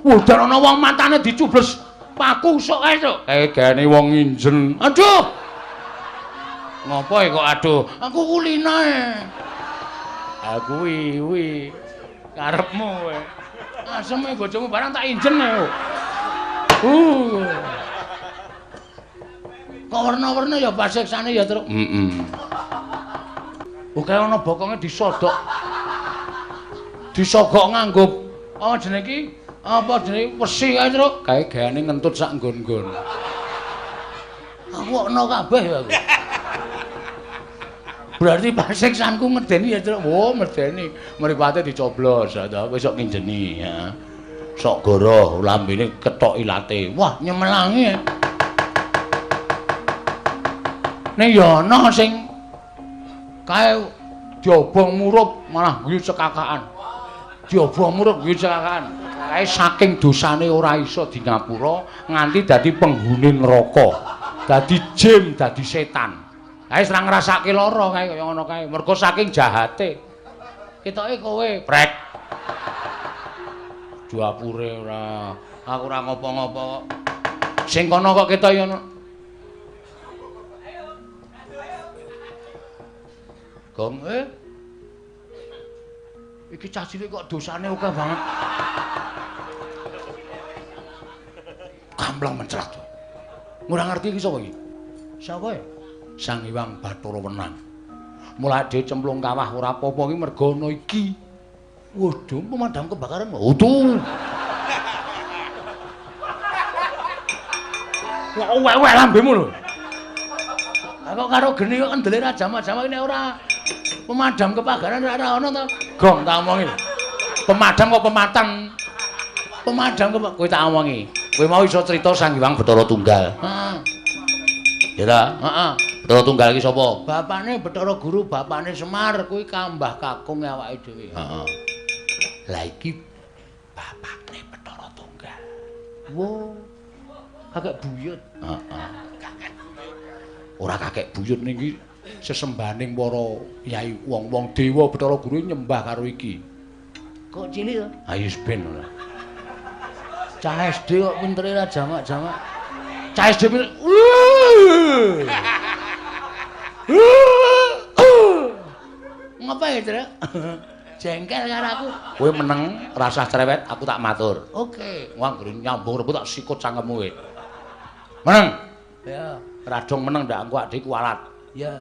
Udan ana wong matane dicubles paku sok kae, Cuk. Kae gane wong nginjen. Aduh. Ngopo e kok aduh? Aku kulina e. Ah kuwi kuwi karepmu kowe. Aseme bojomu barang tak injen e. Kok werna-werna ya pasiksane ya, Truk. Heeh. Oke ana bokonge disodok. Disogok nganggo apa jenenge iki? Apa jenenge wesi kae, Truk? Kae gaene ngentut sak nggon-nggon. Aku ana kabeh ya aku. Berarti pasiksanku ngedeni ya, Truk. Oh, medeni. Mripate dicoblos ya ta, kowe sok nginjeni ya. Sok goroh lambene ketok ilate. Wah, nyemelangi. Ning ya ana sing kae diobong murup malah guyu cekakaan. Diobong murup guyu cekakaan. Kae saking dosane ora iso di ngapura nganti dadi penghuni neraka. Dadi jin, dadi setan. Kae wis ora ngrasake lara kae kaya ngono kae. Mergo saking jahate. Ketoke kowe prek. Duapure ora. Aku ora ngopo-ngopo kok. Sing kono kok ketoke ngono. Gong iki cah cilik kok dosane akeh banget. Kampleng mencrat. Ora ngerti iki sapa iki? Sapa ya? Sang Hyang Bathara Wenang. Mulai dhewe cemplung kawah ora apa-apa iki mergo ana iki. Waduh, pemadam kebakaran. Waduh. Kok weweh lambemu lho. Lah kok karo geni kok kendele ra jamak-jamak nek ora pemadam kebakaran ora ana to. Gong tak omongi. Pemadam kok pematang. Pemadam kok kowe tak omongi. Kowe mau iso crita Sang Hyang Bathara Tunggal. Heeh. Ya ta? Heeh. Bathara Tunggal iki sapa? Bapane Bathara Guru, bapane Semar, kuwi kambah kakung awake dhewe. Heeh. Lah iki bapakne Bathara Tunggal. Wo. Kakek buyut. Heeh. Ora kakek buyut niki sesembahaning para yai wong-wong dewa Bathara Guru nyembah karo iki. Kok cilik to? Ha wis ben ora. Cah SD kok pintere ra jamak-jamak. Cah SD pinter. Ngapa ya, Truk? Jengkel karo aku. Kowe meneng, rasah cerewet, aku tak matur. Oke. Wah, anggere nyambung rebut tak sikut cangkemmu kowe. Meneng. Ya, radong meneng ndak engko adik kualat. Ya.